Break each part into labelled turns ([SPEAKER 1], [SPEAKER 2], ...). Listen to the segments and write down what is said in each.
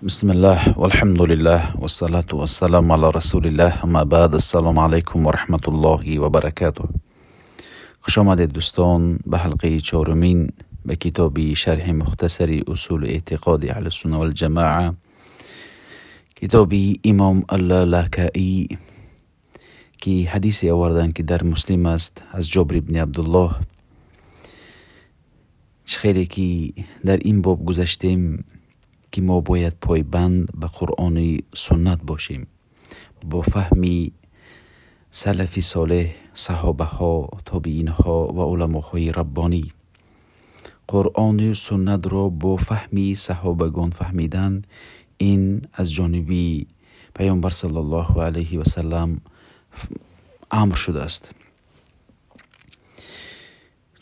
[SPEAKER 1] Бисмиллаҳ, валҳамдулиллаҳ, вассалату вассаламу ала расулиллаҳ, амма баъд. Ассалому алайкум ва раҳматуллоҳи ва баракатуҳ. Хуш омадед, дӯстон, ба ҳалқаи чорумин ба китоби шарҳи мухтасари усули эътиқоди аҳли сунна вал ҷамоа, китоби имом Аллалакаӣ, ки ҳадисе оварданд, ки дар Муслим аст, аз Ҷобир ибни Абдуллоҳ. Чӣ хеле ки дар ин боб гузаштем, ки мо бояд пойбанд ба Қуръони суннат бошем, бо фаҳми салафи солеҳ, саҳобаҳо, тобиинҳо ва уламоҳои раббонӣ. Қуръону суннатро бо фаҳми саҳобагон фаҳмидан ин аз ҷониби Паёмбар саллаллоҳу алайҳи васаллам амр шудааст.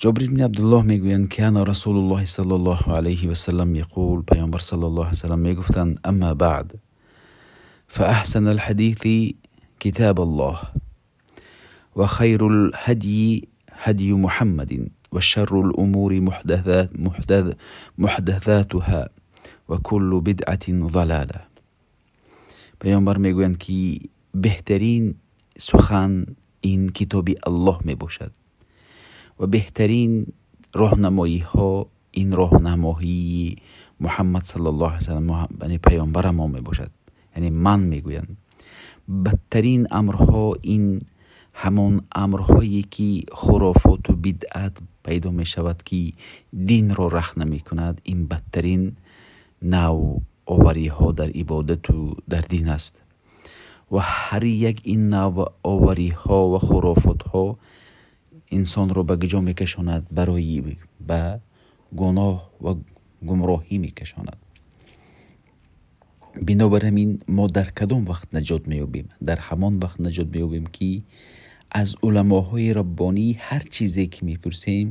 [SPEAKER 1] Ҷобир ибни Абдуллоҳ мегӯянд: кана Расулуллоҳи саллаллоҳу алайҳи васаллам яқул, Паёмбар саллаллоҳу алайҳи васаллам мегуфтанд: амма баъд, фаахсана алҳадиси китаб Аллоҳ, ва хайрул ҳадйи ҳадйу Муҳаммадин, ва шаррул умури муҳдасатуҳа, ва куллу бидъатин залола. Паёмбар мегӯянд, ки беҳтарин сухан ин китоби Аллоҳ мебошад ва беҳтарин роҳнамоиҳо ин роҳнамоии Муҳаммад саллаллоҳу алайҳи васаллам, яъне паёмбарамон мебошад, яъне ман мегӯянд. Бадтарин амрҳо ин ҳамон амрҳое ки хурофоту бидъат пайдо мешавад, ки динро рахна мекунад. Ин бадтарин навовариҳо дар ибодату дар дин аст ва ҳар як ин навовариҳо ва хурофотҳо инсонро ба куҷо мекашонад? Барои ба гуноҳ ва гумроҳӣ мекашонад. Бинобар ҳамин мо дар кадом вақт наҷот меёбем? Дар ҳамон вақт наҷот меёбем, ки аз уламоҳои раббонӣ ҳар чизе ки мепурсем,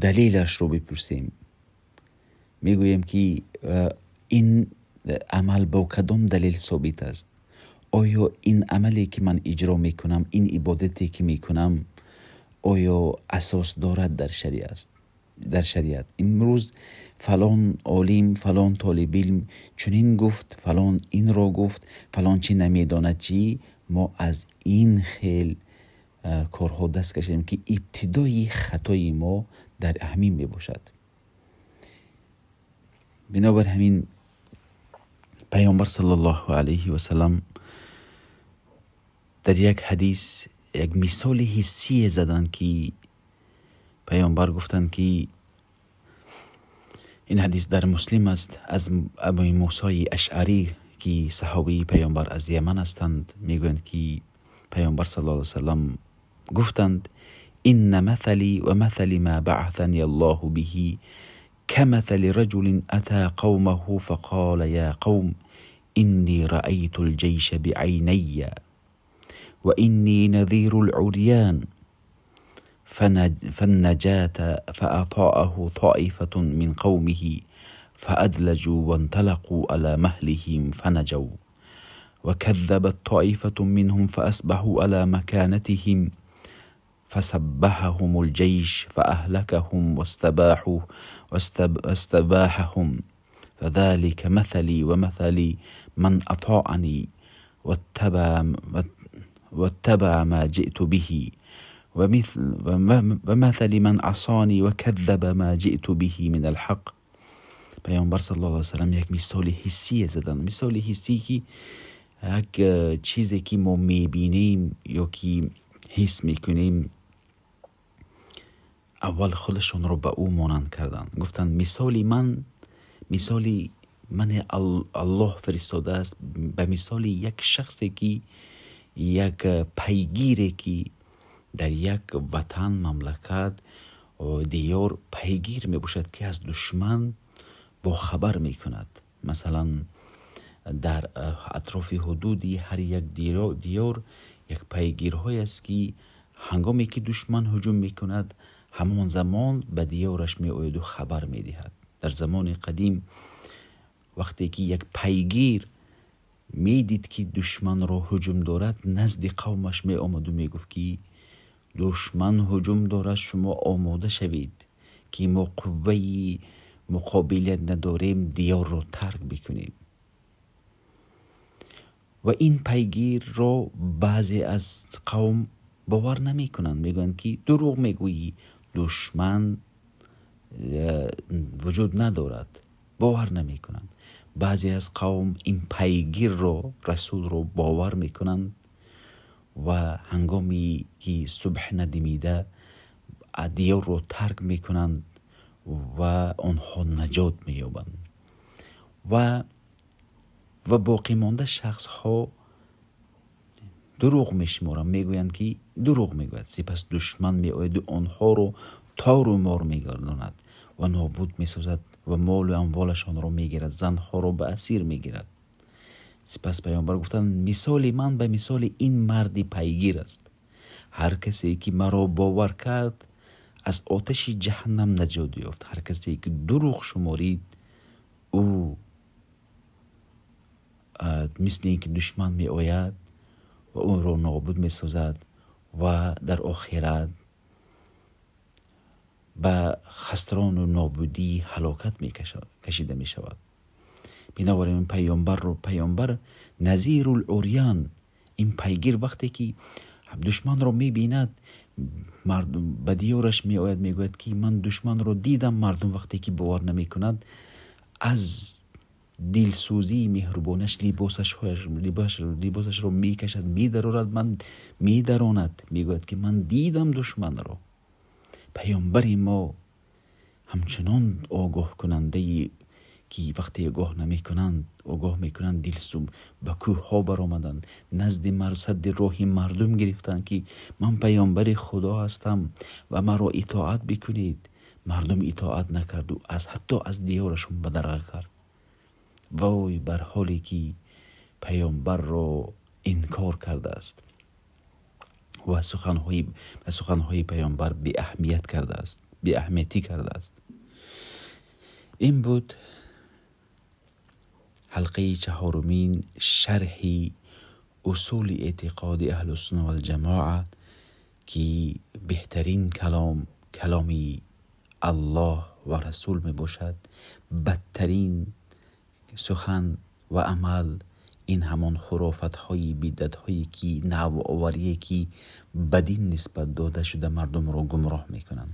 [SPEAKER 1] далелашро бипурсем. Мегӯем, ки ин амал бо кадом далел собит аст? Оё ин амале ки ман иҷро мекунам, ин ибодате ки мекунам, оё асос дорад дар шариат? Дар шариат имрӯз фалон олим, фалон толибилм чунин гуфт, фалон инро гуфт, фалон чӣ намедонад чӣ. Мо аз ин хел корҳо даст кашем, ки ибтидои хатои мо дар ҳамин мебошад. Бинобар ҳамин Паёмбар саллаллоҳу алайҳи васаллам дар як ҳадис як мисоли ҳиссие заданд, ки Паёмбар гуфтанд, ки ин ҳадис дар Муслим аст, аз Абуи Мусои Ашъарӣ, ки саҳобии Паёмбар аз Яман ҳастанд, мегӯянд, ки Паёмбар саллаллоҳу алайҳи васаллам гуфтанд: инна маthали ва маthали ма баъаthани Аллоҳу биҳи камаthали раҷулин ата қавмаҳу фақола я қавм, инни раайту лҷайша биайнайя ва инни надиру лурьян фаннаҷата фаатаъаҳу тоифатун мин қавмиҳи фаадлаҷу ванталақу ала маҳлиҳим фанаҷав, ва каззабат тоифатун минҳум фаасбаҳу ала маканатиҳим фасаббаҳаҳум лҷайш фааҳлакаҳум вастабаҳаҳум, фазалика маthали ва маthали ман атаъани ваттабаъа ма ҷиъту биҳи ва маthали ман асани ва каззаба ма ҷиъту биҳи мин алҳақ. Паёмбар саллаллоҳу алайҳи васаллам як мисоли ҳиссие заданд, мисоли ҳиссӣ, ки як чизе ки мо мебинем ё ки ҳис мекунем, аввал худашонро ба ӯ монанд карданд. Гуфтанд: мисоли ман, мисоли мане Аллоҳ фиристодааст, ба мисоли як шахсе ки як пайгире ки дар як ватан, мамлакат, диёр пайгир мебошад, ки аз душман бохабар мекунад. Масалан, дар атрофи ҳудуди ҳар як диёр як пайгирҳое аст, ки ҳангоме ки душман ҳуҷум мекунад, ҳамон замон ба диёраш меояду хабар медиҳад. Дар замони қадим вақте ки як пайгир медид, ки душманро ҳуҷум дорад, назди қавмаш меомаду мегуфт, ки душман ҳуҷум дорад, шумо омода шавед, ки мо қувваи муқобилият надорем диёрро тарк бикунем. Ва ин пайгирро баъзе аз қавм бовар намекунанд, мегӯянд ки дурӯғ мегӯӣ, душман вуҷуд надорад, бовар намекунанд. Баъзе аз қавм ин пайгирро, расулро бовар мекунанд ва ҳангоме ки субҳ надимида диёрро тарк мекунанд ва онҳо наҷот меёбанд. Ва боқимонда шахсҳо дурӯғ мешуморанд, мегӯянд ки дурӯғ мегӯяд. Сипас душман меояд ва онҳоро тору мор мегардонад ва нобуд месозад ва молу амволашонро мегирад, занҳоро ба асир мегирад. Сипас паёмбар гуфтанд: мисоли ман ба мисоли ин марди пайгир аст. Ҳар касе ки маро бовар кард аз оташи ҷаҳаннам наҷот ёфт. Ҳар касе ки дурӯғ шуморид, ӯ мисли ин ки душман меояд ва ӯро нобуд месозад ва дар охират ба хастрону нобудӣ ҳалокат кашида мешавад. Бинобар ин паёмбар назирул урян, ин пайгир вақте ки душманро мебинад, мардум ба диёраш меояд, мегӯяд ки ман душманро дидам. Мардум вақте ки бовар намекунад, аз дилсӯзии меҳрубонаш либосашро мекашад, медарорад, ман медаронад, мегӯяд ки ман дидам душманро. Паёмбари мо ҳамчунон огоҳкунандае ки вақте огоҳ намекунанд, огоҳ мекунанд, дилсӯ ба кӯҳҳо баромаданд, назди садди роҳи мардум гирифтанд ки ман паёмбари Худо ҳастам ва маро итоат бикунед. Мардум итоат накарду ҳатто аз диёрашон бадарға кард. Вой бар ҳоле ки паёмбарро инкор кардааст ва суханҳои паёмбар беаҳамият кардааст, беаҳамиятӣ кардааст. Ин буд ҳалқаи чаҳорумин шарҳи усули эътиқоди аҳлу сунна валҷамоа, ки беҳтарин калом каломи Аллоҳ ва расул мебошад. Бадтарин сухан ва амал ин ҳамон хурофатҳои бидъатҳое ки навоварие ки ба дин нисбат дода шуда мардумро гумроҳ мекунанд.